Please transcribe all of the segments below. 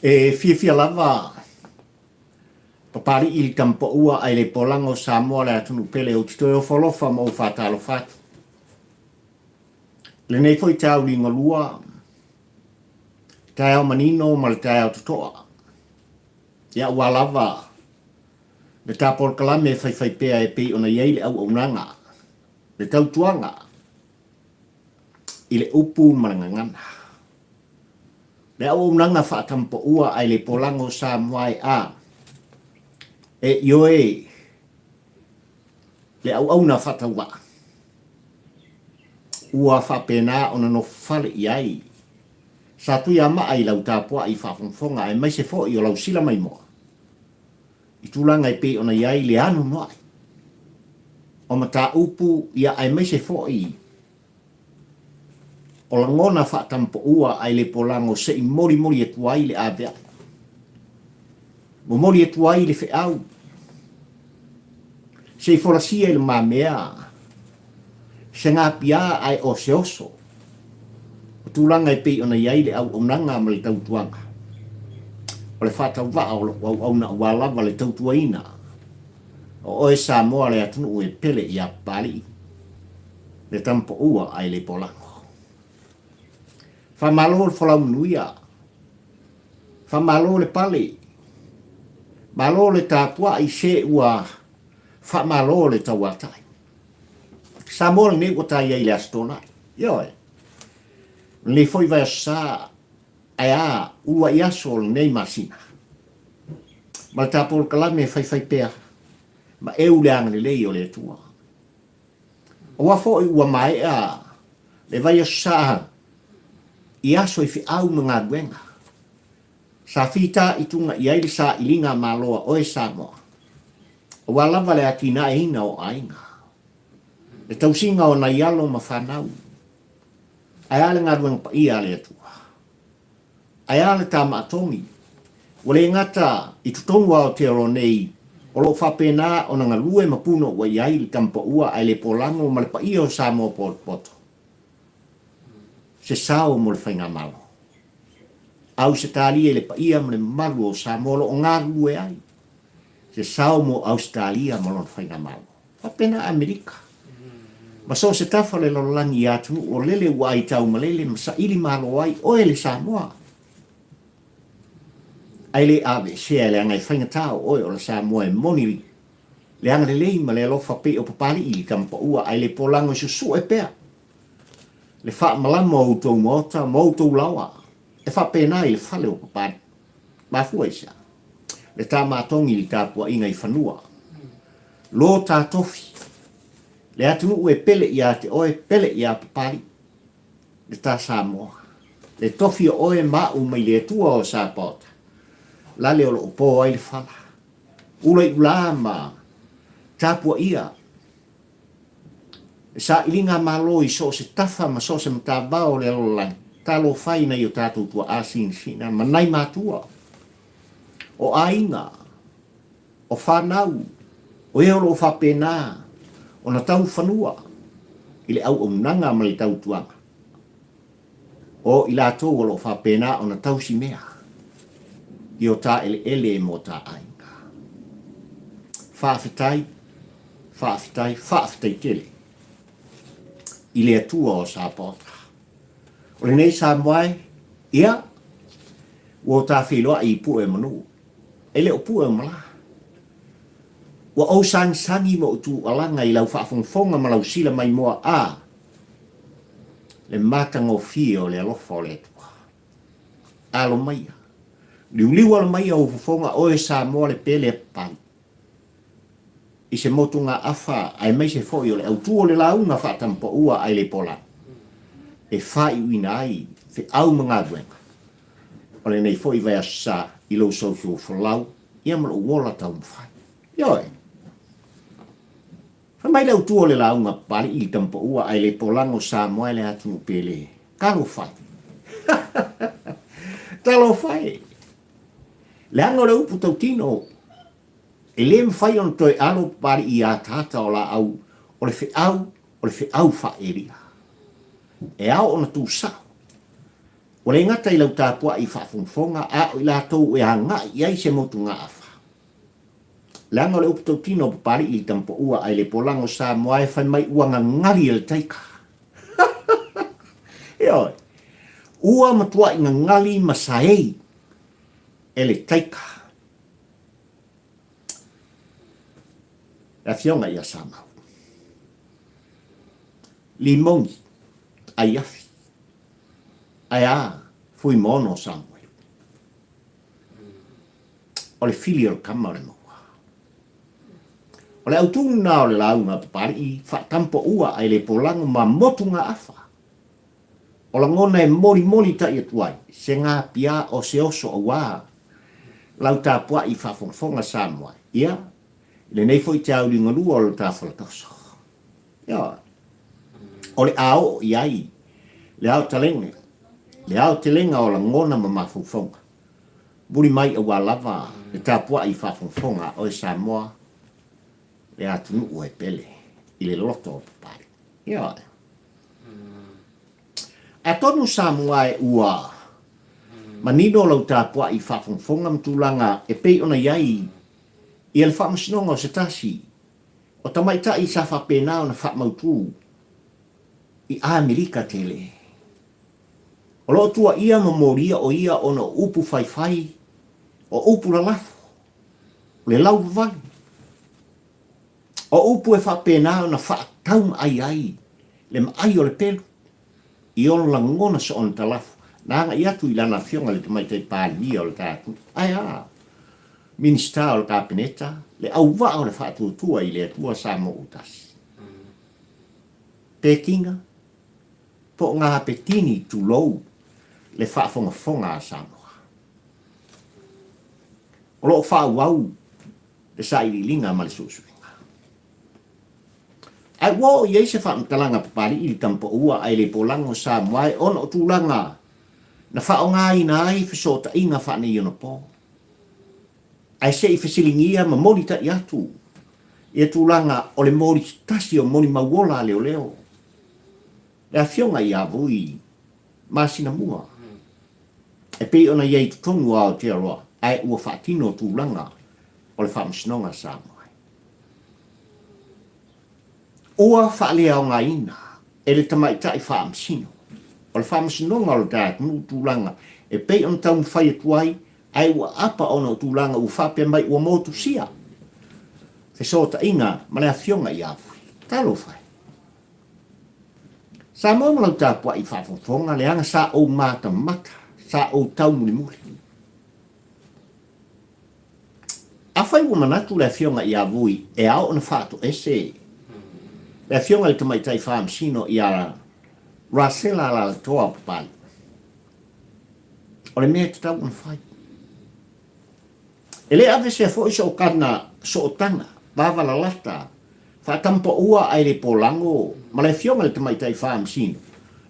E fiafia lava Papali'i i le tamapaua ae le polaga o Samoa le atunuu pele ou te toe ofo alofa ma ou faatalofa atu. I lenei foi taeao liugalua, taeao manino ma le taeao totoa, ia aua lava le ta polokalame e faifaipea e pei ona i ai le auaunaga, le tautuaga i le upu ma le gagana. Le auaunaga faatamapaua ae le polaga o Samoa e a e ioe le auauna faatauvaa ua faapena ona nofofale i ai Satuiamaa i lau tapuai faafogafoga aemaise foi o lau sila maimoa i tulaga e pei ona i ai le anoanoai o mataupu ia aemaise foi o lagona faatamapaua ae le polago se i molimoli atu ai le aveae, momoli atu ai le feau, se i folasia i lumamea se gapiā ae o se oso o tulaga e pei ona i ai le auaunaga ma le tautuaga o le faatauvaa o lou auauna aua lava le tautuaina o oe Samoa le atunuu e pele ia Papalii le tamapaua ae le polago. Faamalo le folau manuia, faamalo le pale, malo le tapuai se ua faamalo le tauatai. Samoa lenei ua ta i ai i le Aso Toonai. Ioe. O lenei foi vaiaso sa, ae a, uluai aso o lenei masina. Ma le ta polokalame e faifaipea ma eu le agalelei o le Atua. Aua foi ua maea le vaiaso sa i aso i feau ma galuega. Sa fitaituga i ai le sailiga Malo a oe Samoa, aua lava le atinaeina o aiga, le tausiga o nai alo ma fanau. Ae a le galuega paia a le Atua? Ae a le tamaatogi? Ua le gata i totonu o Aotearoa nei, o lo o faapena ona galue ma punoua i ai le tamapaua ae le polago ma le paia o Samoa potopoto se sao mo le Faigamalo. Ausetalia i le paia ma le mamalu o Samoa o lo o galulue ai se sao mo Ausetalia ma lona Faigamalo. Faapena Amerika ma so o se tafa o le lalolagi i atunuu o lele ua aitau malele ma saili malo ai oe le Samoa. Ae le aveesea leaga e faigata o oe o le Samoa e moni le agalelei ma le alofa pei o Papalii i Tamapaua ae le polago e susue pea le faamalama o outou maota ma outou laoa e faapena i le fale o Papalii. Mafua i se a? Le tamatogi i le tapuaiga i fanua. Lo ta tofi. Le atunuu e pele ia te oe, pele ia Papalii. Le ta Samoa. Le tofi o oe ma au mai le Atua o Sapaota. Lale o loo po ai le fala. Ula i ula ma tapuaia le sailiga Malo i so o se tafa ma so o se matavao o le lalolagi, talofa i nai o tatou tuaa sinasina ma nai matua, o aiga, o fanau, o e o lo o faapena ona tau fanua i le auaunaga ma le tautuaga. O i latou o lo o faapena ona tausi mea i o ta eleele mo ta aiga. Faafetai, faafetai, faafetai tele i le Atua o Sapaota. O lenei Samoa e, ia, ua o ta feiloai i pue o manu, e le o pue o malā. Ua ou sagisagi ma ou tuualaga i lau faafogafoga ma lau sila maimoa a le matagofie o le alofa o le Atua. Alo maia, liuliu alo maia ou fofoga oe Samoa le pele a Papalii. I se motugaafa aemaise foi o le autu o le lauga faatamapaua ae le pola e faaiuina ai feau ma galuega o lenei foi vaiaso sa i lou soifua folau ia ma lou ola taumafai. Ioe. Fai mai le autu o le lauga Papalii i le tamapaua ae le polago Samoa e le atunuu pele. Talofa e. Talofa e. Leaga o le upu tautino e le mafai ona toe alo Papalii i ataata o laau o le feau o le feau faa-Elia. E ao ona tu sao. Ua le gata i lau tapuai faafogafoga a o i latou e agai i ai se motugaafa. Leaga o le upu tautino o Papalii i le tamapoua ae le polago Samoa e fai mai ua gagali e le taika. Ioe. Ua matuai gagali ma saei e le taika. Le afioga ia Samau. Limogi, aiafi. Ae a, Fuimaono o Samuelu. O le fili o le tama o le maua. O le autu lena o le lauga a Papalii, faatampoua ae le polago ma motugaafa. O lagona e molimoli tai atu ai, se gapia o se oso auā lau tapuai faafogafoga Samoa, ia, i lenei foi te au liugalua o le Tafalatoso. Ioe. O le a oo i ai le aotelega, le aotelega o lagona ma mafaufauga. Muli mai auā lava le tapuai faafogafoga a oe Samoa, le atunuu e pele i le loto o Papalii. Ioe. Atonu Samoa e ua manino lau tapuai faafogafoga ma tulaga e pei ona i ai ia le faamasinoga o se tasi o tamaitai sa faapena ona faamautu i Amerika tele. O lo o tuaia ma molia o ia ona o upu faifai, o upu lalafo, o le lauvavale, o upu e faapena ona faataumaai ai le maai o le pelu i ona lagona soona talafo na agai atu i lana afioga i le Tamaitai Palemia o le tatou, ae a, Minisita o le Kapeneta, le auvaa o le faatuatua i le Atua Samoa ua tasi. Pekinga, po o ngā petini tulou le faafogafoga a Samoa. O lo o faaauau le sailiiliga ma le suesuega. Ae ua oo i ai se faamatalaga Papalii i le tamapaua ae le polago Samoa e ona o tulaga na faaaogaina ai fesootaiga faaneionapo. Ae se i fesiligia ma molitai atu ia tulaga o le moli tasi o molimauola a leoleo, le afioga ia Vui masina mua, e pei ona i ai i totonu o Aotearoa ae ua faatino tulaga o le Faamasinoga Samoa. Ua faaleaogaina e le tamaitai faamasino o le Faamasinoga o le Atunuu tulaga e pei ona taumafai atu ai ae ua apa ona o tulaga ua faapea mai ua motusia fesootaiga ma le Afioga ia Vui. Talofa e! Samoa ma lau tapuai faafofoga leaga sa ou matamata, sa ou taumulimuli. Afai ua manatu le Afioga ia Vui e ao ona faatoese le Afioga i le Tamaitai Faamasino ia Rasela Alalatoa o Papalii, o le mea e tatau ona fai. E le aveesea foi sookana, sootaga, vavalalata, faatampaua ae le polago ma le Afioga i le Tamaitai Faamasino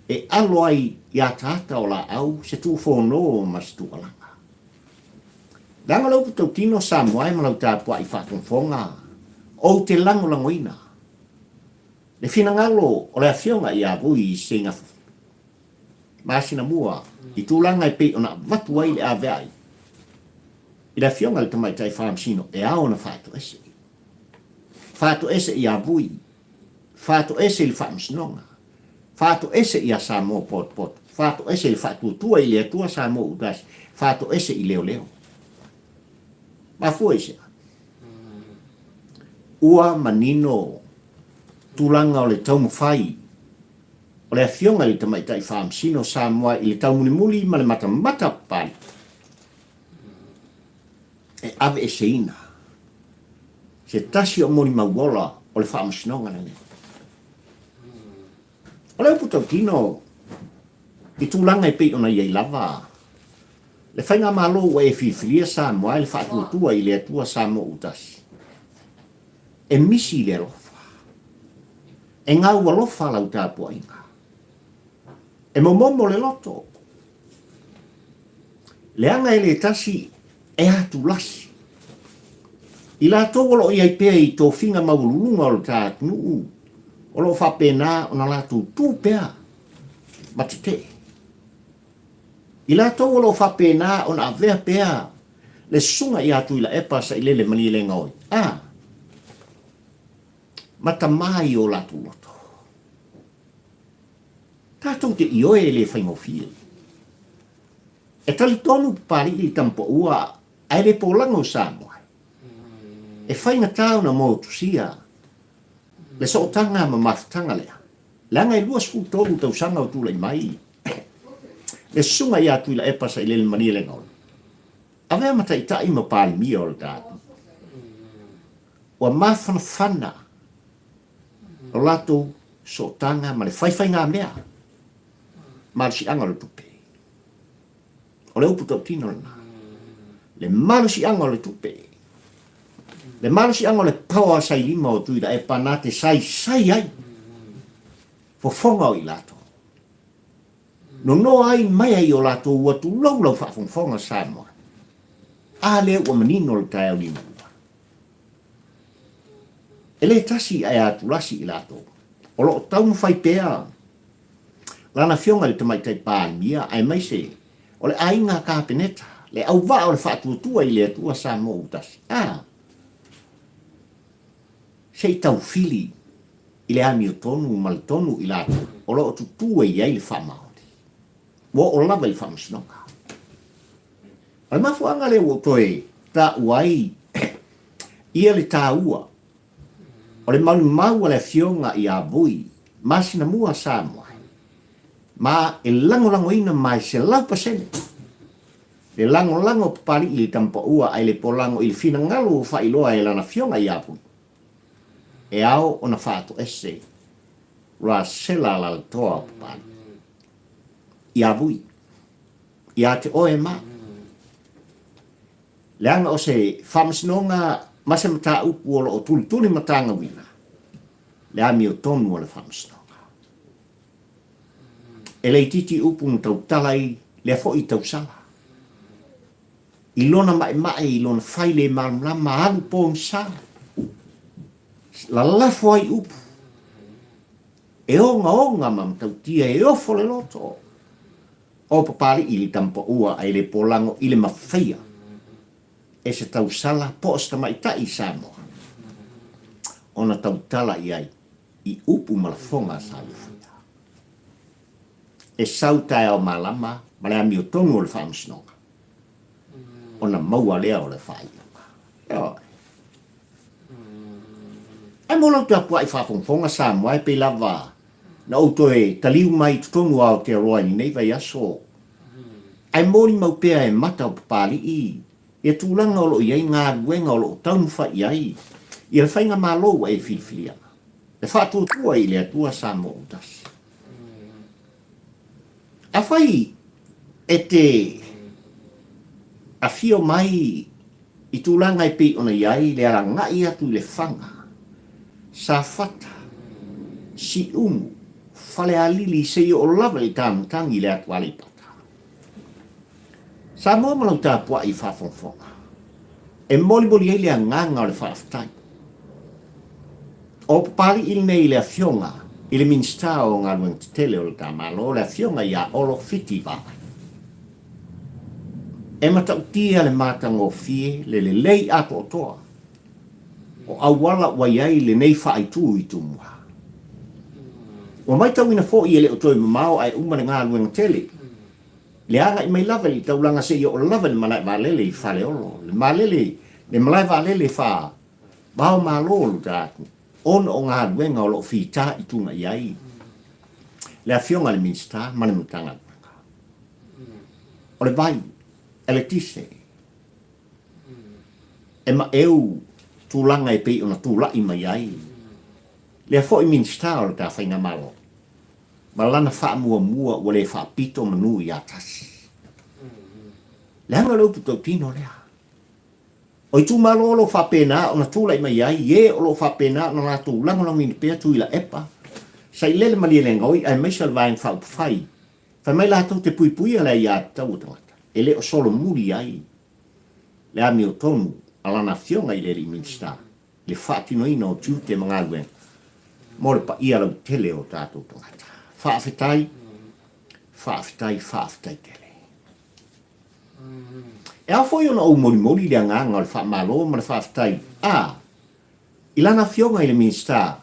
e alo ai i ataata o laau se tuufono ma se tuualaga. Leaga le upu tautino Samoa e ma lau tapuai faafogafoga ou te lagolagoina le finagalo o le Afioga ia Vui Seigafu masina mua i tulaga e pei ona avatu ai le aveai i le Afioga i le Tamaitai Faamasino e ao ona faatoese. Faatoese ia Vui, faatoese i le Faamasinoga, faatoese ia Samoa potopoto, faatoese i le faatuatua i le Atua Samoa Utasi, faatoese i leoleo. Mafua i se a? Ua manino tulaga o le taumafai o le Afioga i le Tamaitai Faamasino o Samoa i le taumulimuli ma le matamata papalii e aveeseina se tasi o molimauola o le Faamasinoga lenei. O le upu tautino i tulaga e pei ona i ai lava le Faigamalo ua e filifilia Samoa e le faatuatua i le Atua Samoa ua tasi, e misi le alofa. E gau alofa lau tapuaiga. E momomo le loto. Leaga e le tasi e atulasi. I latou o lo o i ai pea i tofiga maualuluga o le ta atunuu, o lo o faapena ona latou tu pea ma tetee. I latou o lo o faapena ona avea pea le susuga ia Tuilaepa Sailele Malielegaoi, a ma tama i o latou loto. Tatou te ioe e le faigofie. E talitonu Papalii i Tamapaua ae le polaga o Samoa. E faigata ona motusia le sootaga ma mafutaga lea, leaga e 23 tausaga o tulai mai le susuga ia Tuilaepa Sailele Malielegaoi, avea ma taitai ma Palemia o le tatou. Ua mafanafana lo latou sootaga ma le faifaigamea malosiaga o le tupe. O le upu tautino lena. Le malosiaga o le tupe. Le malosiaga o le power sa i lima o Tuilaepa na te saisai ai fofoga o i latou. Nonoa ai mai ai o latou ua tulou lau faafogafoga Samoa. A lea ua manino le taeao liugalua. E le tasi ae atulasi i latou. O lo o taumafai pea lana afioga i le Tamaitai Palemia aemaise o le aiga Kapeneta, le auvaa o le faatuatua i le Atua Samoa ua tasi. A! Se i taufili i le amiotonu ma le tonu i latou o lo o tutū ai i ai le faamaoni. Ua oo lava i le faamasinoga. O le mafuaaga lea ua ou toe taua ai ia le taua o le maumau a le Afioga ia Vui masina mua Samoa ma e lagolagoina mai 100% le lagolago a Papalii i le Tamapaua ae le polago i le finagalo ua faailoa e lana Afioga ia Vui e ao ona faatoese Rasela Alalatoa o Papalii ia Vui ia te oe ma Leaga o se faamasinoga ma se mataupu o lo o tulituli matagauina le amiotonu a le faamasinoga. E le itiiti upu na tautala ai lea foi tausala. I lona maemae, i lona fai le malamalama, alu pogisa, lalafo ai upu, e ogaoga ma matautia, e ofo le loto. O Papalii le tamapaua ae le polago i le mafeia e se tausala po o se tamaitai i Samoa ona tautala i ai i upu ma lafoga sa ia faia. E sau taeao malama ma le amiotonu o le faamasinoga ona maua lea o le faaiuga. Ioe. Ae mo lau tapuai faafogafoga Samoa e pei lava na ou toe taliu mai i totonu o Aotearoa i lenei vaiaso, ae molimau pea e mata o Papalii ia tulaga o lo o i ai galuega o lo o taumafai i ai ia le faigamalo ua e filifilia, le faatuatua i le Atua Samoa ua tasi. Afai e te afio mai i tulaga e pei ona i ai le agai atu i Lefaga, Safata, Siumu, Falealili seia oo lava i le Tamatagi i le atu Aleipata. Samoa ma lau tapuai faafogafoga, e molimoli ai le agaga o le faafetai. O Papalii lenei i le Afioga i le Minisita o Galuega Tetele o le ta Malo, le Afioga ia Olo Fiti Vaai. E matautia le matagofie le lelei atoatoa o auala ua i ai lenei faaitu i Tumua. Ua maitauina foi e le o toe mamao ae uma le galuega tele, le agai mai lava i le taulaga seia oo lava i le malae vaalele i Faleolo, le malele, le malae vaalele fa vao malo o lo ta atunuu, ona o galuega o lo o fita i tuga i ai le Afioga i le Minisita ma le Matagaluega. O le vai, eletise, e maeu tulaga e pei ona tulai mai ai lea foi Minisita o le ta Faigamalo ma lana faamuamua ua le faapito manu ia tasi. Leaga o le upu tautino lea. O itumalo o lo o faapena ona tulai mai ai e o lo o faapena ona latou lagolagoina pea Tuilaepa, Sailele Malielegaoi aemaise o le Vaega Faaupufai, fai mai latou te puipuia le aiatatau a tagata e le o solomuli ai le amiotonu a lana afioga i le alii Minisita i le faatinoina o tiute ma galuega mo le paia lautele o tatou tagata. Faafetai, faafetai, faafetai tele. E ao foi ona ou molimoli le agaga o le faamalo ma le faafetai a i lana Afioga i le Minisita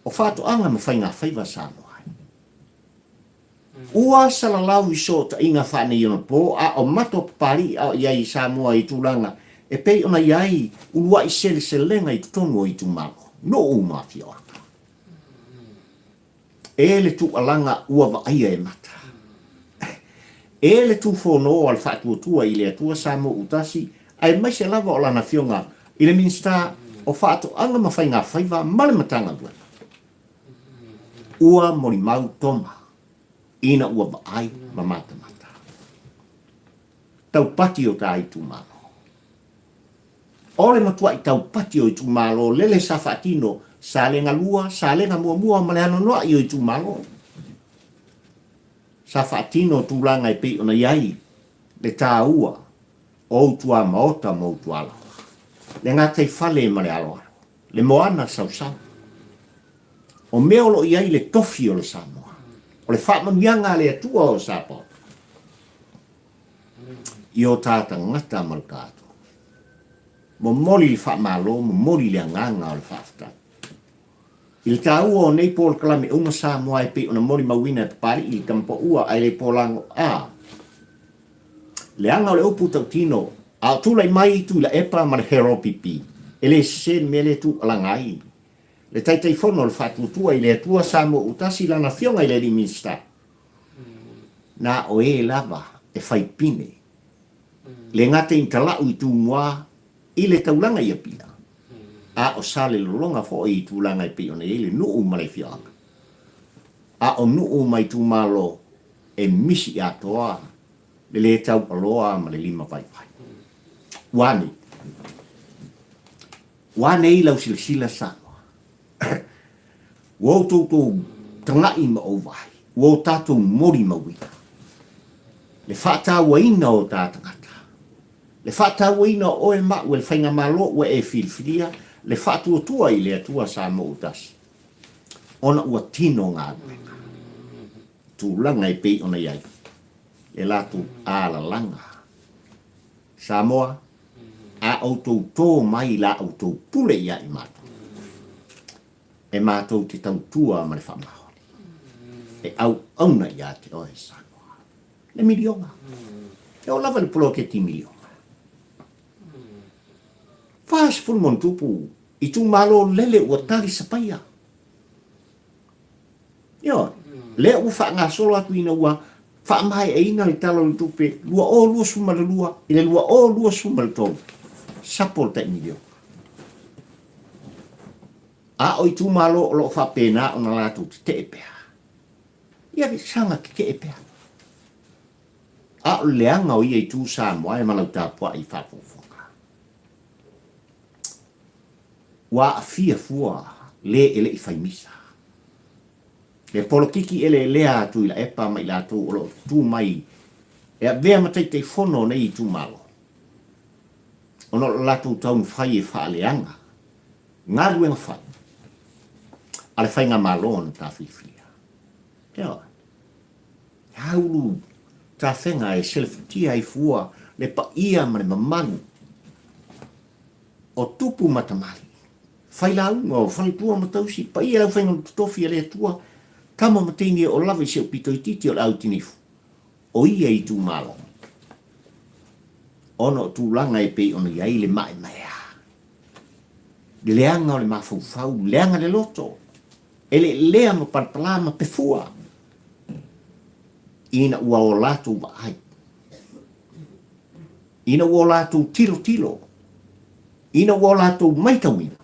o Faatoaga ma Faigafaiva Samoa. Ua salalau i sootaiga faaneionapo a o mato Papalii a o i ai i Samoa i tulaga e pei ona i ai uluai seleselega i totonu o itumalo, nuu ma afioaga. E le tuualaga ua vaaia e mata. E le tufono a le Faatuatua i le Atua Samoa Utasi aemaise lava o lana Afioga i le Minisita o Faatoaga ma Faigafaiva ma le Matagaluega. Ua molimau Toma ina ua vaai ma matamata. Taupati o ta itumalo. O le matuai taupati o itumalo lele sa faatino Salega 2, Salega 1 ma le anoanoai o itumalo. Sa faatino tulaga e pei ona i ai le taua o ou tuamaota ma ou tualaoa, le gataifale ma le aloalo, le moana sausau. O mea o lo o i ai le tofi o le Samoa, o le faamanuiaga a le Atua o Sapaoto i o ta tagata ma le tatou. Momoli le faamalo, momoli le agaga o le faafetai. I le taua o nei polokalame uma Samoa e pei ona molimauina e Papalii i le Tamapaua ae le Polago a Leaga o le upu tautino, a o tulai mai Tuilaepa ma le Heropipi, e le sese le mea lea e tuualaga ai le Taitaifono o le Faatuatua i le Atua Samoa Utasi lana Afioga i le Alii Minisita. Na o e lava e fai pine, le gata i talau i Tumua i le taulaga i Apia, a o Salelologa foi i tulaga e pei ona i ai le nuu ma le afioaga. A o nuu ma itumalo e misi atoa le le taualoa ma le limavaivai. Ua a nei? Ua a nei lau silasila Samoa? Ua outou tou taga'i ma ou vaai, ua o tatou molimauina le faatauaina o ta tagata, le faatauaina o oe ma au e le Faigamalo ua e filifilia le faatuatua i le Atua Samoa ua tasi, ona ua tino galuega. Tulaga e pei ona i ai le latou alalaga. Samoa, a outou tō mai la outou pule ia i matou, e matou te tautua ma le faamaoni, e auauna ia te oe Samoa. Le miliona. E oo lava i le poloketi miliona. 40 ma ona tupu itumalo lele ua tali sapaia. Ioe, lea ua faagasolo atu ina ua faamaeaina le Tala o le Tupe 2022 i le 2023, sapo le tai miliona. A o itumalo o lo o faapena ona latou tetee pea, ia saga tetee pea. A o le leaga o ia itu Samoa e ma lau tapuai i faafogafoga. Ua aafia fua le e le i fai misa. Le polokiki eleelea a Tuilaepa ma i latou o lo o tutū mai e avea ma Taitaifono o nei itumalo, ona o le latou taumafai e faaleaga galuega fai a le faigamalo na tafilifilia. Ioe. E aulu tafega e selefutia ai fua le paia ma le mamalu o tupu ma tamalii, failauga o faletua ma tausi, paia le aufaiga totofi a le Atua, tama ma teine e oo lava i si ou pito itiiti o le au tinifu, o ia itumalo, ona o tulaga e pei ona i ai le maemaea, le leaga o le mafaufau, leaga le loto, eleelea ma palapala ma pefua, ina ua o latou vaai. Ina ua o latou tilotilo, ina ua o latou maitauina,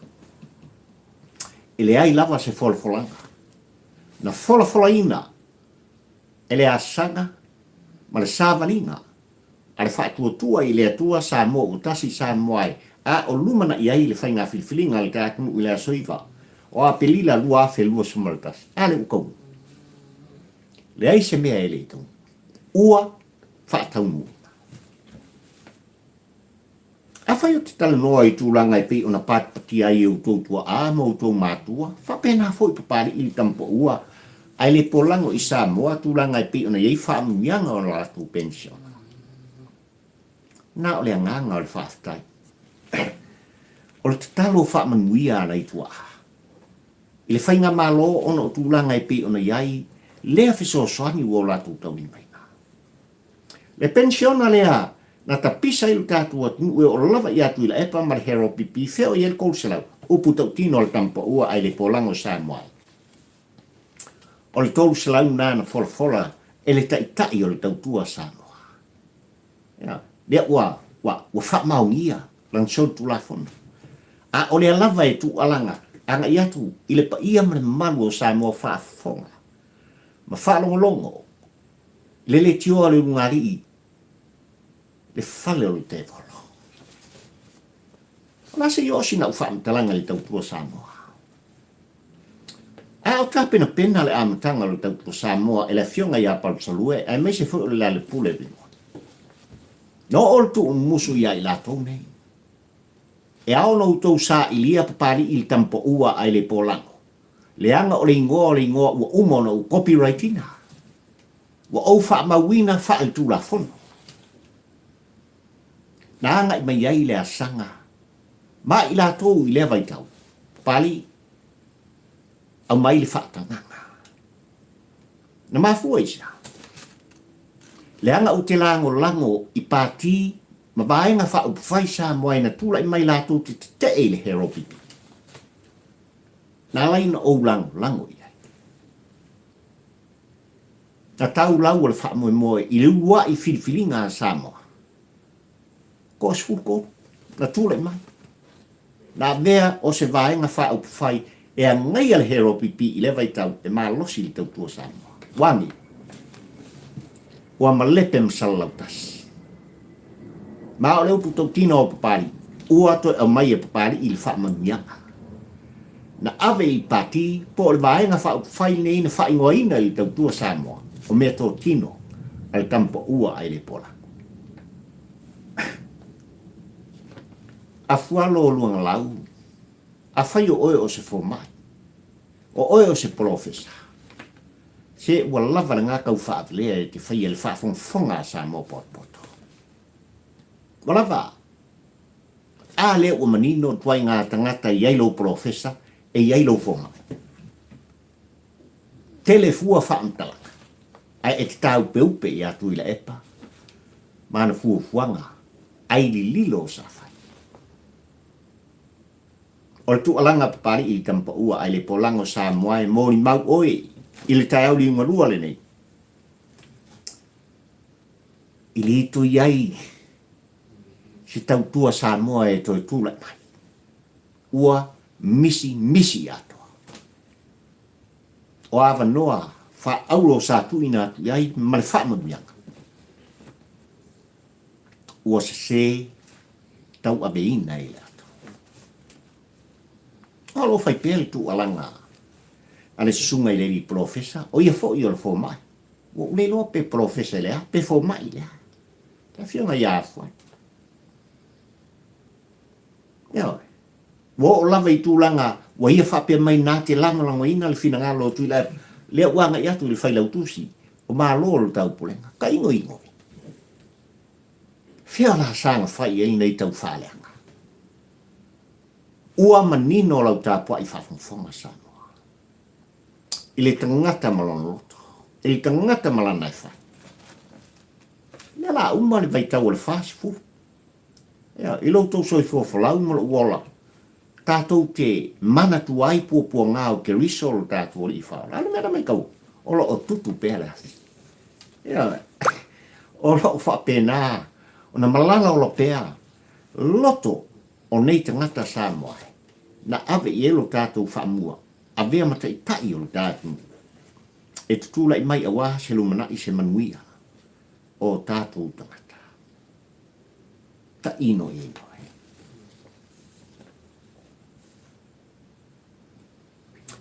e leai lava se folafolaga na folafolaina e le asaga ma le savaliga a le Faatuatua i le Atua Samoa ua tasi Samoa e a o lumanai ai le faiga filifiliga a le ta atunuu i le aso 9 o Aperila 2021. A lea ua taunuu. Leai se mea e le i taunuu. Ua faataunuuina. Afai ou te talanoa i tulaga e pei ona patipatia ai e outou tuaa ma outou matua, faapena foi Papalii le Tamapaua, ae le polago i Samoa tulaga e pei ona i ai faamanuiaga o la latou penisiona. Na o le agaga o le faafetai. O le tatalo faamanuia a nai tuaa i le faigamalo ona o tulaga e pei ona i ai lea fesoasoani ua o latou taulimaina. Le penisiona lea na tapisa ai lo tatou atunuu e oo lava ia Tuilaepa ma le Harold Pipi fea o i ai le 300, upu tautino a le tamapaua ae le polaga o Samoa ai. O le 300 lena na folafola e le taitai o le tautua a Samoa. Ia, lea ua, ua, ua faamaonia lana solitulafono. A o lea lava e tuualaga agai atu i le paia ma le mamalu o Samoa faafofoga ma faalogologo i le leitioa o le ulugalii, le fale o le tevolo. O le a se i oo sina au faamatalaga i le tautua Samoa? A o tapenapena le amataga o le tautua Samoa e le Afioga ia Palusalue aemaise foi o le Lealepule Vinoa. Na oo le tuumumusu ia i latou nei. E ao ona outou sailia Papalii i le tamapaua ae le polago, leaga o le igoa o le igoa ua uma ona ou copyright ina. Ua ou faamauina faaletulafono. Na agai mai ai le asaga ma i latou i lea vaitau, Papalii, aumai le faatagaga. Na mafua i se a? Leaga ou te lagolago i pati ma vaega faaupufai Samoa ina tulai mai latou te tetee i le Heropipi. Na ala ai ona ou lagolago i ai. Na tau lau o le faamoemoe i le uluai filifiliga a Samoa. Toa 13 na tulai mai. Na avea o se vaega faaupufai e agaia le HRPP i lea vaitau e malosi le tautua Samoa. Ua agi, ua malepe ma salalautasi. Ma o le upu tautino o Papalii, ua toe aumai e Papalii i le faamanuiaga. Na ave i Pati po o le vaega faaupufai lenei na faaigoaina i le tautua Samoa o meatotino a le tamapaua ae le polago. Afualo o Luagalau, afai o oe o se fomai, o oe o se polofesa, se ua lava lena tau faavelea e te faia i le faafogafoga a Samoa potopoto. Ua lava? A lea ua manino ituaiga tagata e i ai lou polofesa, e i ai lou fomai. Tele fua faamatalaga, ae e te tāupeupe iā Tuilaepa ma ana fuafuaga ai lililo o sa fai. O le tuualaga a Papalii i le tamapaua ae le polaga o Samoa e molimau oe i le taeao liugalua lenei i lito i ai se tautua Samoa e toe tulai mai. Ua misi misi atoa. O avanoa faaauro sa tuuina atu i ai ma le faamanuiaga ua sese tauaveina e le ato. O lo o fai pea le tuualaga a le susuga i le alii polofesa, o ia foi o le fomai. Ua ou le iloa pe polofesa i le a, pe fomai i le a. Le afioga ia Afualo. Ioe. Ua oo lava i tulaga ua ia faapea mai na te lagolagoina le finagalo o Tuilaepa, lea ua agai atu i le Failautusi o Malo o le Taupulega. Ka igoigo. Fea la saga fai ai lenei tau faaleaga? Ua manino lau tapuai faafogafoga Samoa i le tagata ma lona loto, i le tagata ma lana e fai. Lea la uma le vaitau o le 40. Ea, i lo outou soifua folau ma lou ola, tatou te manatua ai puapuaga o Keriso lo tatou Alii Faaola. A o le mea na maitau, o lo o tutu pea le afi. Ea, o lo o faapena ona malala ola pea loto o nei tagata Samoa e na ave i ai lo tatou faamua, avea ma taitai o lo tatou atunuu e tutulai mai aua se lumanai se manuia o tatou tagata. Taʻino i ai.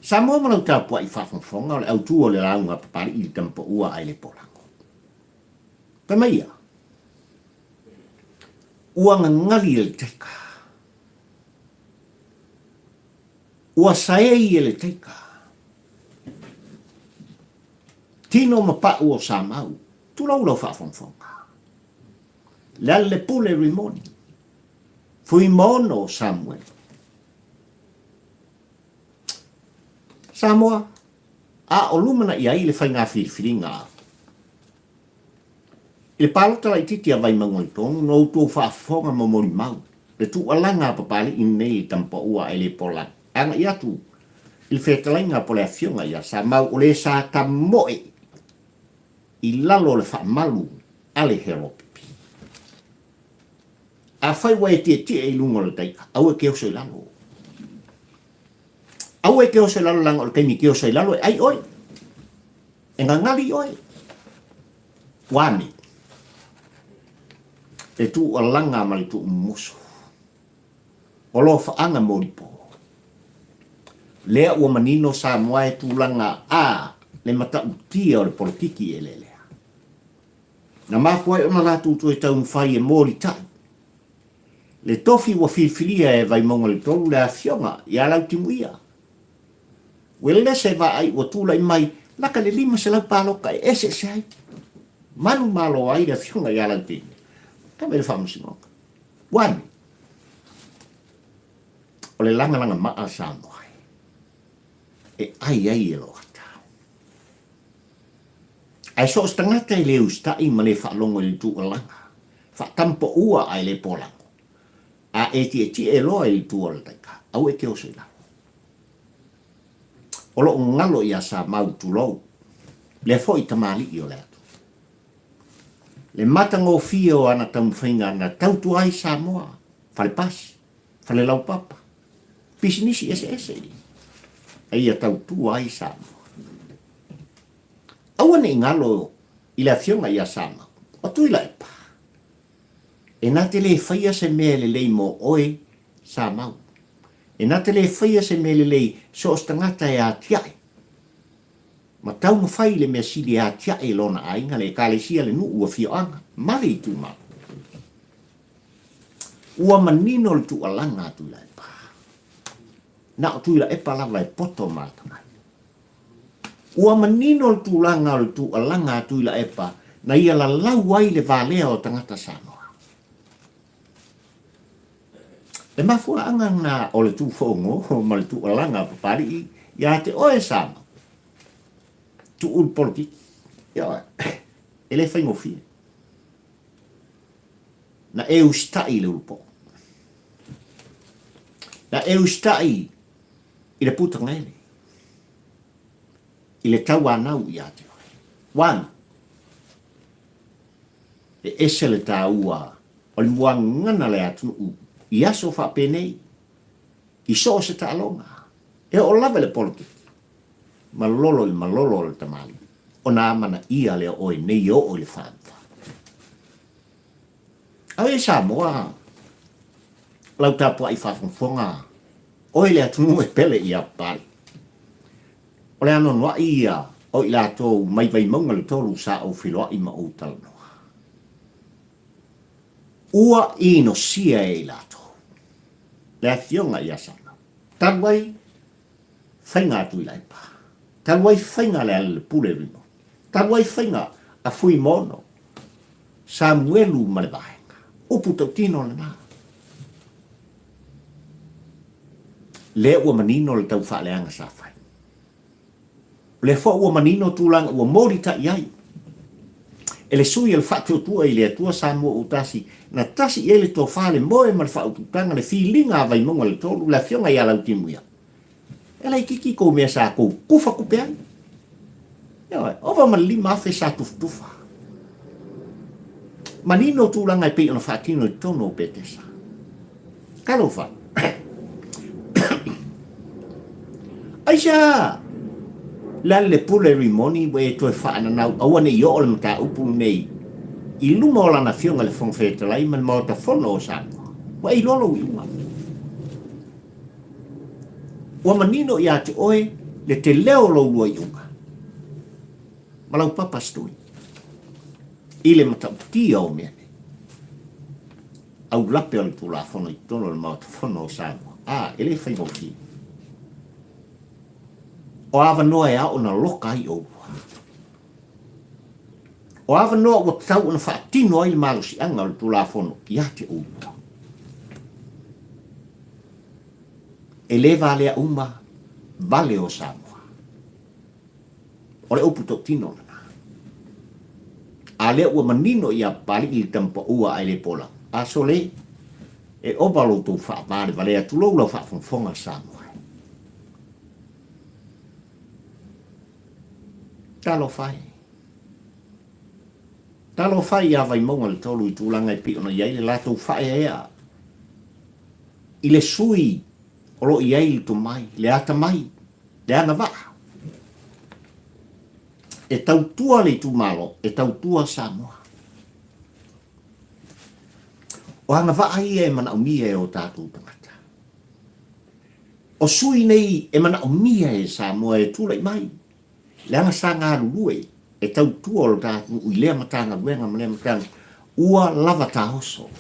Samoa ma lau tapuai faafogafoga o le autū o le lauga a Papalii i le tamapaua ae le polago. Fai mai ia, ua gagali e le taika. Ua saei e le taika. Tino ma pau o Samau, tulou lau faafogafoga. Lealailepule Rimoni, Fuimaono Samuel. Samoa, a o lumanai ai le faiga filifiliga i le palota laitiiti a Vaimauga i tonu na outou faafofoga ma molimau le tuualaga a Papalii lenei i Tamapaua ae le Polani agai atu i le fetalaiga po le afioga ia Samau o le sa tamoe i lalo o le faamalu a le Heropipi. Afai ua e tietie i luga o le taika, aua e te oso i lalo. Aua e te oso i lalo leaga o le taimi e te oso ai i lalo e ai oe. E gagali oe. Ua ane. Le tuualaga ma le tuumumusu. O lofaaga molipo. Lea ua manino Samoa e tulaga a le matautia o le polokiki eleelea. Na mafua ai ona latou toe taumafai e molitai le tofi ua filifilia e Vaimauga le Tolu le afioga ia Lautimuia. Ua lese vaai ua tulai mai laka le 500 paloka e eseese ai. Manumalo ai le afioga ia Lautimuia. Kame le faamasinoga. Ua ane. O le lagalaga maa Samoa e ai ai e loata. Ae so o se tagata e le usitai ma le faalogo i le tuualaga, faatampaua ae le polago, a e tietie loa i le tu o le taika, aua e te oso i lalo. O lo o galo ia Samau tulou, lea foi tamalii o le atunuu. Le matagofie o ana taumafaiga na tautua ai Samoa, fale pasi, fale laupapa, pisinisi eseese a ia tautua ai Samoa. Aua ne i galo i le afioga ia Samau, o Tuilaepa, e na te le faia se mea lelei mo oe, Samau. E na te le faia se mea lelei so o se tagata e atiae ma taumafai i le mea sili e atiae i lona aiga, le ekalesia, le nuu, afioaga, ma le itumalo. Ua manino le tuualaga a Tuilaepa. Na o Tuilaepa lava e poto ma atamai. Ua manino le tulaga o le tuualaga a Tuilaepa na ia lalau ai le valea o tagata Samoa. Le mafuaaga lena o le tuufo'ogo ma le tuualaga a Papalii ia te oe Samoa. Tuu le polokiki. Ioe. E le faigofie. Na e usitai i le ulupoo. Na e usitai i le putagaele, i le tauanau ia te oe. One, e ese le taua o le muagagana le atunuu i aso faapenei, i so o se taaloga, e oo lava i le polokiki, malolo i le malolo o le tamalii, ona amanaia lea o oe nei e oo i le faavavau. Auē Samoa, lau tapuai faafogafoga, oe le atunuu e pele ia Papalii. O le anoanoai ia o i latou mai Vaimauga le 3 sa ou feiloai ma ou talanoa. Ua inosia e i latou le afioga ia Samoa. Talu ai faiga a Tuilaepa, talu ai faiga a Lealailepule Rino, talu ai faiga a Fuimaono, Samuelu ma le Vaega. Upu tautino lena. Lea ua manino le tau faaleaga sa fai. O lea foi ua manino tulaga ua molitai ai e le sui o le Faatuatua i le Atua Samoa ua tasi, na tasi i ai le tofa, le moe ma le faaututaga, le filiga a Vaimauga le 3, le afioga ia Lautimuia. E laititi kou mea sa kou tufa tupe ai. Ioe, ova ma le 5,000 sa tufatufa. Manino tulaga e pei ona faatino i totonu o Petesa. Talofa. Aisea le a le pule Rimoni ua e toe faananau aua ne i oo le mataupu lenei i luma o lana afioga i le Fofoga Fetalai ma le Maota Fono o Samoa. Ua e iloa lou iuga. Ua manino ia te oe le tele o lou lua iuga ma lau papa story i le matautia o mea nei. Aulape o le Tulafono i totonu o le Maota Fono o Samoa. A, e le faigofie. O avanoa e ao ona loka ai oulua. O avanoa ua tatau ona faatino ai le malosiaga o le Tulafono ia te outou. E le valea uma vale o Samoa. O le upu tautino lena. A lea ua manino ia Papalii le tamapaua ae le pola, a sole, e ova lo outou faavalevalea, tulou lau faafogafoga Samoa. Talofa e. Talofa e ia Vaimauga le 3 i tulaga e pei ona i ai le latou faaeaea i le sui o lo o i ai le tomai, le atamai, le agavaa e tautua le itumalo, e tautua Samoa. O agavaa ia e manaomia e o tatou tagata. O sui nei e manaomia e Samoa e tulai mai, leaga sa galulue e tautua o lo ta atunuu i lea Matagaluega ma lea Matagaluega, ua lava taoso.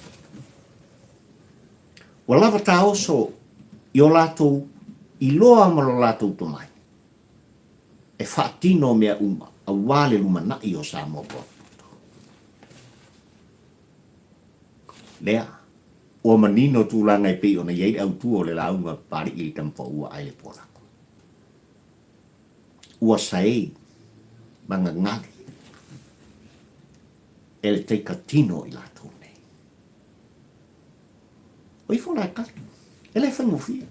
Ua lava taoso i o latou iloa ma lo latou tomai e faatino mea uma aua le lumanai o Samoa potopoto. Lea, ua manino tulaga e pei ona i ai le autu o le lauga a Papalii i le Tamapaua ae le Poalako. Ua saei ma gagali e le taika tino i latou nei. O ifo la e kali. E le faigofie.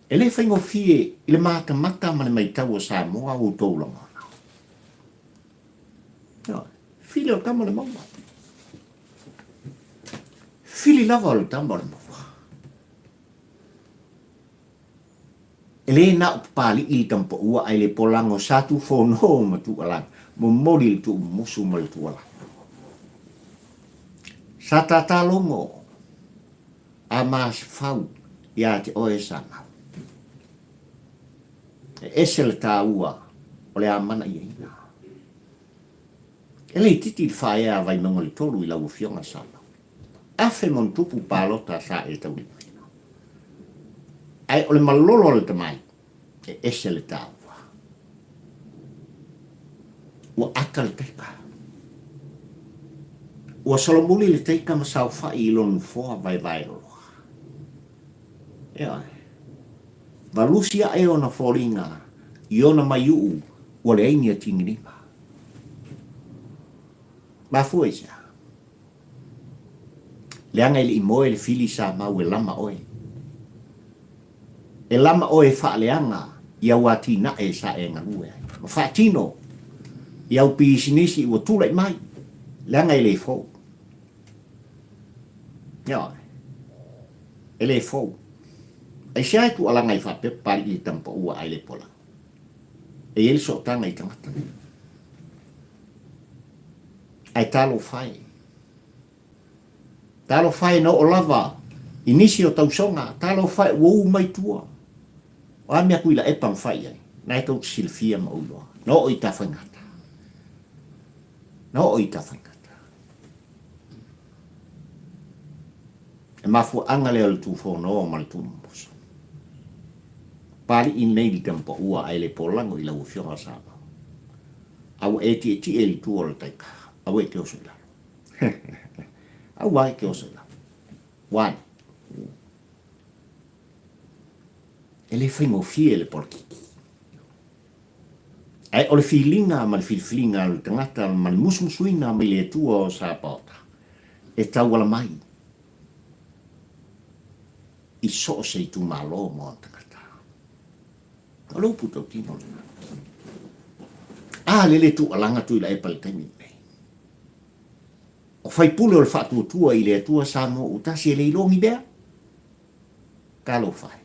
E le faigofie i le matamata ma le maitau o Samoa o outou lagona. Ioe. Fili o le tama o le maua. Fili lava o le tama o le maua. E le na o Papalii le tamapaua ae le polago sa tufono ma tuualalo, momoli le tuumumusu ma le tuualalo. Sa tata logo a masefau ia te oe Samau. E ese le taua o le amanaiaina. E le itiiti le faaea a Vaimauga le 3 i lau Afioga Samau. 1000+ palota sa e taulimaina. Ae o le malolo a le tamalii, e ese le taua. Ua ata le taika. Ua solomuli le taika ma saofai i lona nofoa vaevaeloloa. Ioe. Valusi ae ona foliga i ona maiuu ua leai ni atigilima. Mafua i se a? Leaga e le i moe le fili sa mau e lama oe. E lama oe e faaleaga i au atinae sa e galue ai, ma faatino i au pisinisi ua tulai mai, leaga e le fou. Ioe. E le fou. Aisea e tuualaga ai faapea Papalii le tamapaua ae le pola? E i ai le sootaga i tagata nei. Ae talofa e. Talofa e na oo lava i nisi o tausoga, talofa e ua u mai tua. O a mea Tuilaepa na fai ai, na e tou te silafia ma ou iloa. Na oo i Tafaigata. Na oo i Tafaigata. E mafuaaga lea o le tufono ma le tuumumusu. Papalii nei le tamapaua ae le polago i lau Afioga Samoa. A ua e tietie i le tua o le taika, aua e te oso i lalo. Aua e te oso i lalo. Ua ane. E le faigofie le polokiki. Ae o le filiga ma le filifiliga a le tagata ma le musumusuina mai le Atua o Sapaota e tauala mai i so o se itumalo mo ona tagata. O le upu tautino lena. A lele tuualaga Tuilaepa i le taimi lenei. O faipule o le faatuatua i le Atua Samoa ua tasi e le iloa ni mea. Talofa e.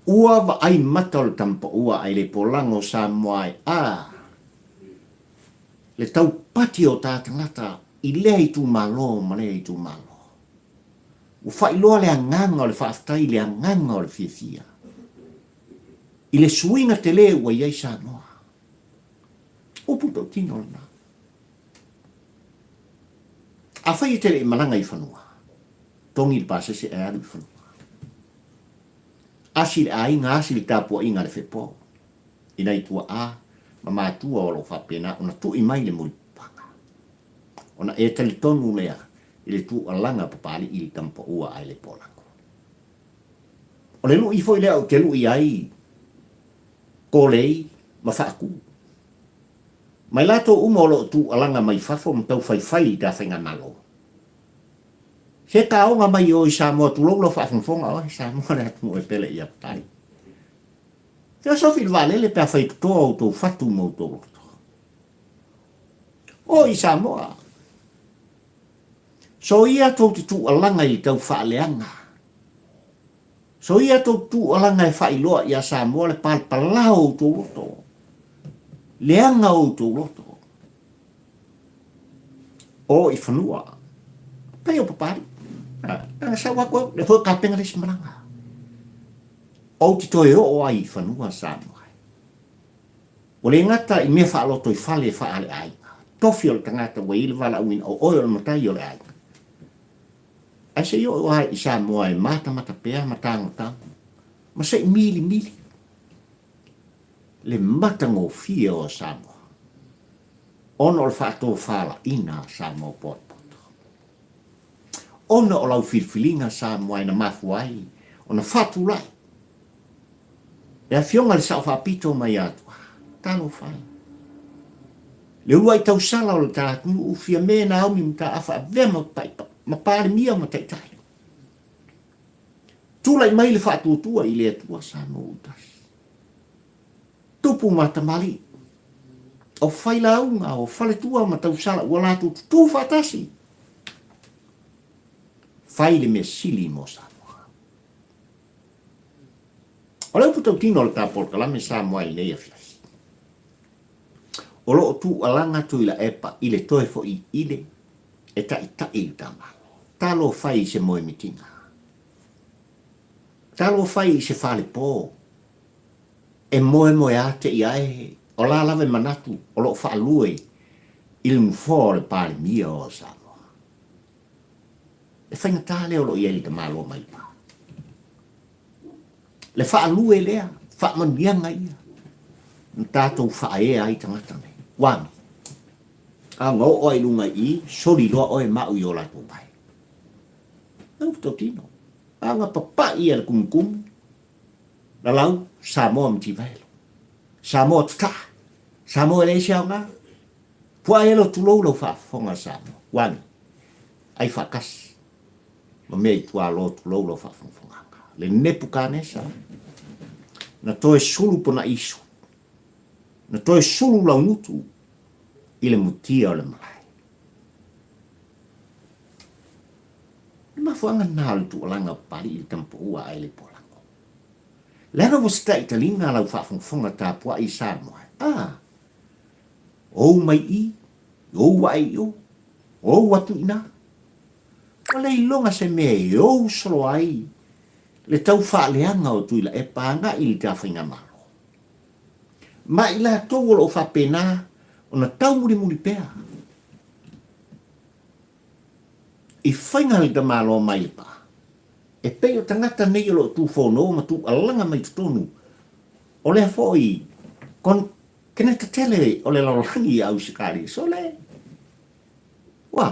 Ua vaai mata o le tamapaua ae le polaga o Samoa ai a le taupati o ta tagata i lea itumalo ma lea itumalo. Ua faailoa le agaga o le faafetai i le agaga o le fiafia i le suiga tele ua i ai Samoa. Upu tautino lena. Afai e te le i malaga i fanua, togi le pasese ae alu i fanua. Asi le aiga, asi le tapuaiga a le fepo i nai tuaa. ma matua o lo o faapena ona tui mai le mulipapaga. Ona e talitonu lea i le tuualaga Papalii i le tama paua ae le polago. O le lui foi lea ou te lui ai Kolei ma Faatu. Mai latou uma o lo o tuualaga mai fafo ma taufaifai i ta faigamalo. Se taoga mai o i Samoa tulou lau faafogafoga oe Samoa le atunuu e pele ia Papalii. Feosofi i le vaalele pe afai e totoa outou fatu ma outou loto. O i Samoa. Soia tou te tuualaga i le tau faaleaga. Soia tou te tuualaga e faailoa ia Samoa le palapala o outou loto. Leaga o outou loto. O i fanua. Pei o Papalii. Ana sau atu au, lea foi o tapena le isi malaga. Ou te toe oo ai i fanua Samoa. Ua le gata i mea faalotoifale e faale-aiga, tofi o le tagata ua i ai le valaauina o oe o le matai o le aiga. Ae se i oo lava i Samoa e matamata pea ma tagotago ma se i milimili le matagofie o Samoa ona o le faatofalaiga a Samoa potopoto. Ona o lau filifiliga Samoa e na mafua ai ona faatulai Le Afioga i le Sao Faapito mai Atua, talofa e. Le uluai tausala o le ta atunuu Fiame Naomi Mataafa avea ma ma Palemia ma Taitai. Tulai mai le faatuatua i le Atua Samoa ua tasi. Tupu ma tamalii, o failauga, o faletua ma tausala ua latou tutū faatasi. Fai le mea sili mo Samoa. O le upu tautino o le ta polokalame Samoa i lenei afiafi, o lo o tuualaga Tuilaepa i le toe foi ile e taitai le ta Malo. Talo fai i se moemitiga. Talo fai i se falepo e moemoeā te i ae o la lava e manatu o lo o faalue i le nofoa o le Palemia o Samoa. Le faigata lea o lo o i ai le tamaloa mai pa. Le faalue lea, faamanuiaga ia, na tatou faaea ai tagata nei. Ua agi. A na oo ai luga i i, soli loa oe ma au i o latou vae. E upu tautino. A na papai ia le kumukumu, lalau, Samoa ma Tivaelo. Samoa tataa. Samoa e leai se aoga. Puaa elo tulou lau faafofoga Samoa. Ua agi. Ai faatasi ma mea i tualo tulou lau faafogafogaga. Le Nepukanesa na toe sulu pona isu, na toe sulu laugutu i le mutia o le malae. Le mafuaaga lena o le tuualaga o Papalii i le tama paua a Ele Polago. Leaga ua sita'i taliga lau faafogafoga tapua'i i Samoa, a, ou mai i, ou ae i o, Ou atu i ina. Ua le iloga se mea e ou solo ai le tau faaleaga o Tuilaepa agai i le ta faigamalo. Ma i latou o lo o faapena ona taumulimuli pea i faiga a le tamaloa mai le pa, e pei o tagata nei o lo o tufono ma tuualaga mai totonu o lea foi Keneta tele o le lalolagi i Ausetalia. Sole! Ua,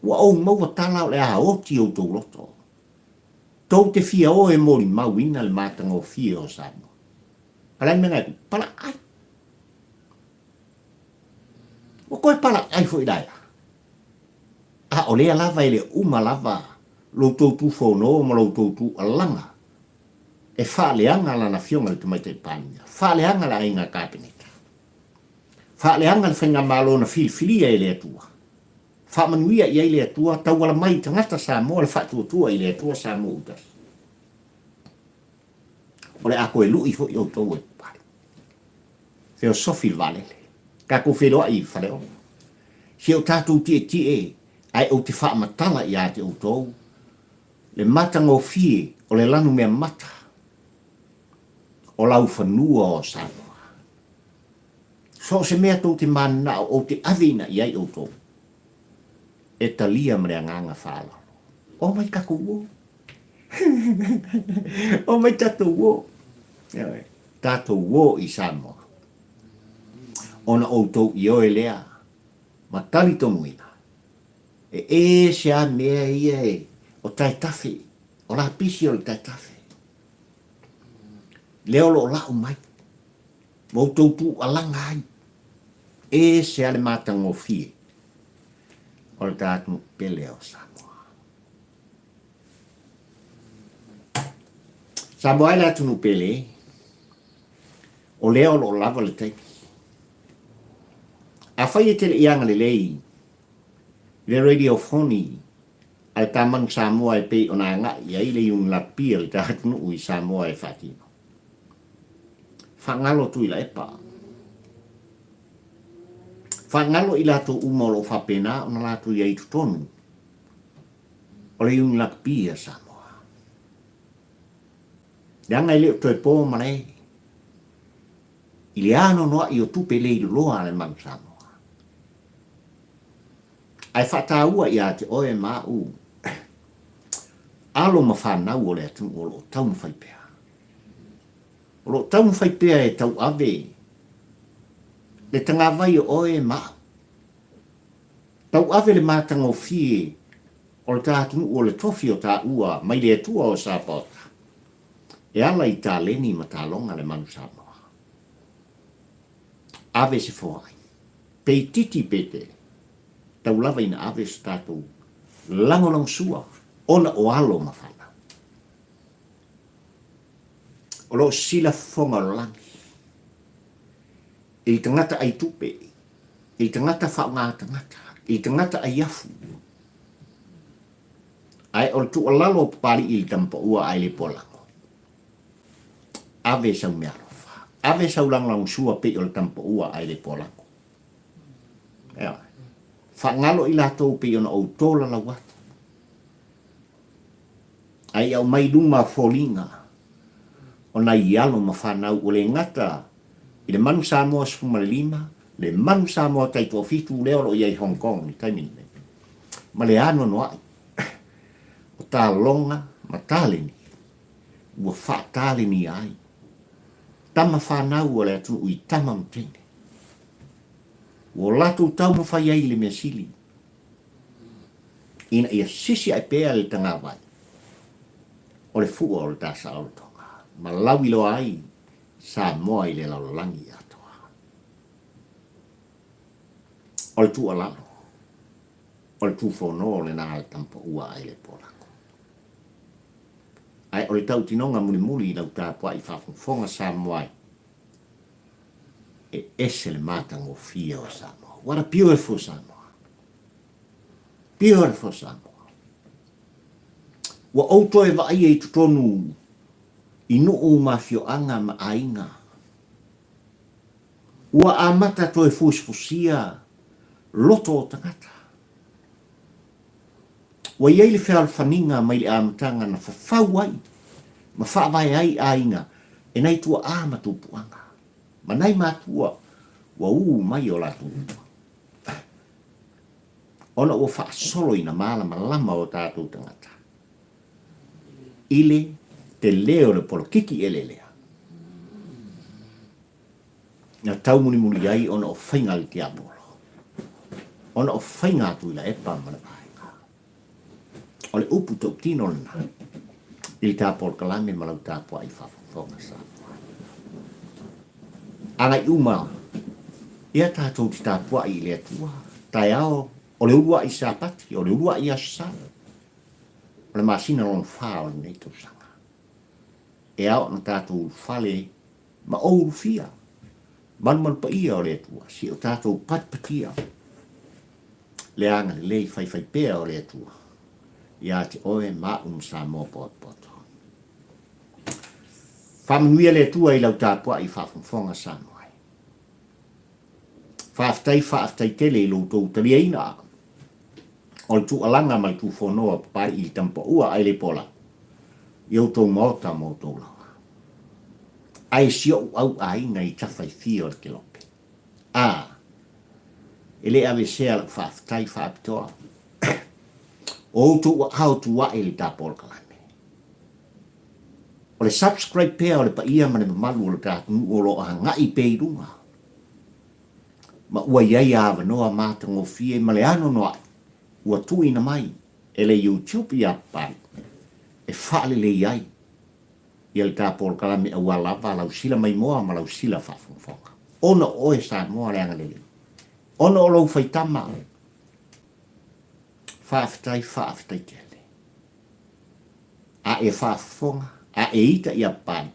ua ou maua tala o le a oti outou loto. Tou te fia o e molimauina le matagofie o Samoa. A le a le mea na e tupu? Palaai. Ua toe palaai foi la ea. A o lea lava e le o uma lava lo outou tufono ma lo outou tuualaga e faaleaga lana Afioga i le Tamaitai Palemia, faaleaga le Aiga Kapeneta, faaleaga le Faigamalo na filifilia e le Atua, faamanuia i ai le Atua, tauala mai i tagata Samoa le faatuatua i le Atua Samoa ua tasi. O le a toe lui foi outou e papale. Feosofi le vaalele. Tatou feiloai i Faleolo. Se o tatou tietie ae ou te faamatala ia te outou Le matagofie o le lanumea mata o laufanua o Samoa. So o se mea tou te mananao ou te ave ina i ai outou, e talia ma le agaga faaaloalo. Omai tatou o. Omai tatou o. Ioe. Tatou o i Samoa, ona outou ioe lea ma talitonuina, e ese a mea ia e o taetafe, o lapisi o le taetafe, lea o lo o lau mai, ma outou tuualaga ai, ese a le matagofie o le ta atunuu pele o Samoa. Samoa e le atunuu pele, o lea o lo o lava le taimi. Afai e te le i agalelei le radiofoni a le Tamanu Samoa e pei ona agai i ai le Iuni Lakapi a le ta atunuu i Samoa e faatino. Faagalo Tuilaepa. Faagalo i latou uma o lo o faapena ona latou i ai i totonu o le Iuni Lakapi a Samoa. Leaga e le o toe po malae i le anoanoai o tupe leiloa a le Manu Samoa. Ae faataua ia te oe ma au alo ma fanau o le atunuu o lo o taumafai pea. O lo o taumafai pea e tauave le tagavai o oe ma au. Tauave le matagofie o le ta atunuu o le tofi o taua mai le Atua o Sapaota e ala i taleni ma taloga le Manu Samoa. Ave se foai, pe itiiti pe tele, tau lava ina ave so tatou lagolagosua ona o alo ma fanau. O lo o sila fofoga o le lagi i le tagata ai tupe, i le tagata faaaoga tagata, i le tagata ai afu. Ae o le tuualalo o Papalii i le tamapaua ae le poalago, ave sau meaalofa, ave sau lagolagosua pei o le tamapaua ae le poalago. Ioe. Faagalo i latou pei ona ou tolalau atu. Ae i aumai i luma foliga o nai alo ma fanau ua le gata i le Manu Samoa 15, le Manu Samoa taitoafitu lea o lo o i ai i Hong Kong i le taimi lenei, ma le anoanoai o taloga ma taleni ua faatalenia ai tama fanau a le atunuu i tama ma teine ua latou taumafai ai i le mea sili ina ia sisi ae pea le tagavai o le fua o le ta saolotoga ma lauiloa ai Samoa i le lalolagi atoa. O le tuualalo, o le tufono lena a le tamapaua ae le polago. Ae o le tautinoga mulimuli i lau tapuai faafogafoga Samoa e, e ese le matagofie o Samoa. What a beautiful Samoa. Beautiful Samoa. Ua ou toe vaaia i totonu i nuu ma afioaga ma aiga. Ua amata toe fusifusia loto o tagata. Ua i ai le fealofaniga mai le amataga na fafau ai ma faavae ai aiga e nai tuaa ma tupuaga, ma nai matua ua ū mai o latou luma. Ona ua faasolo ina malamalama o tatou tagata i le tele o le polokiki eleelea na taumulimuli ai ona o faiga a le tiapolo, ona o faiga a Tuilaepa ma le vaega. O le upu tautino lena i le ta polokalame ma lau tapuai faafogafoga Samoa. Agai uma ia tatou te tapuai i le Atua, taeao o le uluai Sapati, o le uluai Aso Sa, o le masina lona fa o lenei tausaga. E ao ona tatou ulufale ma ou ulufia, malumalu paia o le Atua, si o tatou patipatia le agalelei faifaipea o le Atua ia te oe ma au ma Samoa potopoto. Faamanuia le Atua i lau tapuai faafogafoga Samoa e. Faafetai faafetai tele i lo outou taliaina o le tuualaga ma le tufonoa papae i le tamapaua ae le pola i outou maota ma outou laoa. Ae si ou au aiga i tafa e fia o le Kelope. A, e le aveesea lau faafetai faapitoa o outou aao tu ae i le ta polokalame. O le. le subscribe pea o le paia ma le mamalu o le ta atunuu o lo o agai pea i luga. Ma ua i ai avanoa matagofie ma le anoanoai ua tuuina mai e le YouTube ia Papalii e faalelei ai ia le ta polokalame aua lava lau sila maimoa ma lau sila faafogafoga. Ona o oe Samoa le agalelei. Ona o lou faitama. Faafetai, faafetai tele. A e faafofoga, a e ita ia Papalii,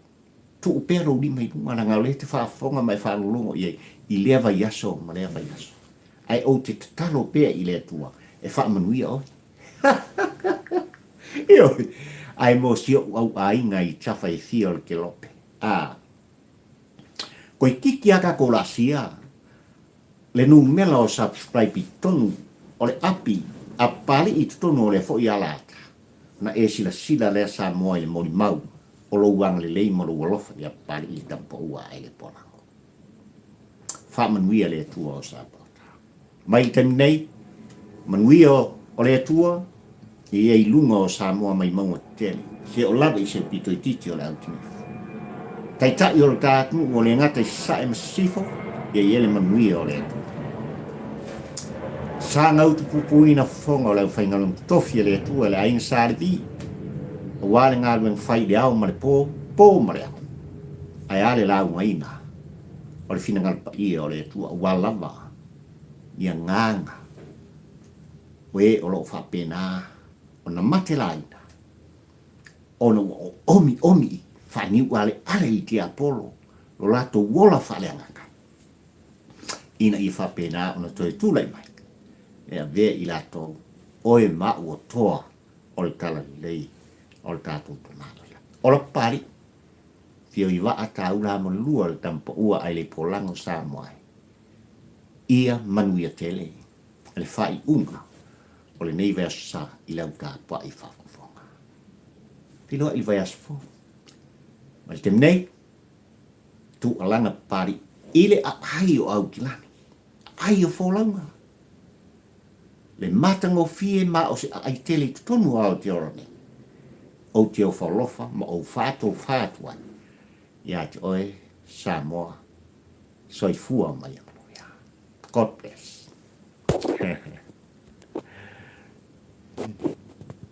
tuu pea lou lima i luga, leaga o lea e te faafofoga ma e faalologo i ai i lea vaiaso ma lea vaiaso. Ae ou te tatalo pea i le Atua e faamanuia oe. Ioe, ae mo si ou au aiga i tafa e fia o le kelope. A. Koikiki a tatou laasia le numela o subscribe i totonu o le api a Papalii i totonu o lea foi alata, ona e silasila lea Samoa i le molimau o lou agalelei ma lou alofa ia Papalii le Tamapaua ae le Poalago. Faamanuia le Atua o Samoa. Mai le taimi nei, manuia o le Atua ia i luga o Samoa mai mauga tetele, se o lava i se pito itiiti o le autinifu. Taitai o le ta atunuu ua le gata i Sasae ma Sisifo, ia i ai le manuia o le Atua. Sa gautupupuina fofoga o le aufaigaluega totofi a le Atua e le aiga Sa Levi, aua le galuega fai i le ao ma le po, po ma le ao, ae a le laugaina o le finagalo paia o le Atua aua lava ni agaga o e o lo o faapena ona matelaina ona ua omiomi faaniualeale i tiapolo lo latou ola faaleagaga ina ia faapena ona toe tulai mai e avea i latou oe ma au o toa o le talalelei o le tatou Tama i le Lagi. Ola Papalii! Fio i vaa taula ma lua le tama paua ai le polaga o Samoa e. Ia manuia tele le faaiuga o lenei vaiaso sa i lau tapuai faafogafoga. Feiloai i le vaiaso fou. Ma le taimi nei, tuualana Papalii i le aai o Aukilani, aai o folauga. Le matagofie ma o se aai tele i totonu o Aotearoa nei. Ou te ofaolofa ma ou faatofā atu ai ia te oe Samoa. Soifua ma ia manuia. God bless.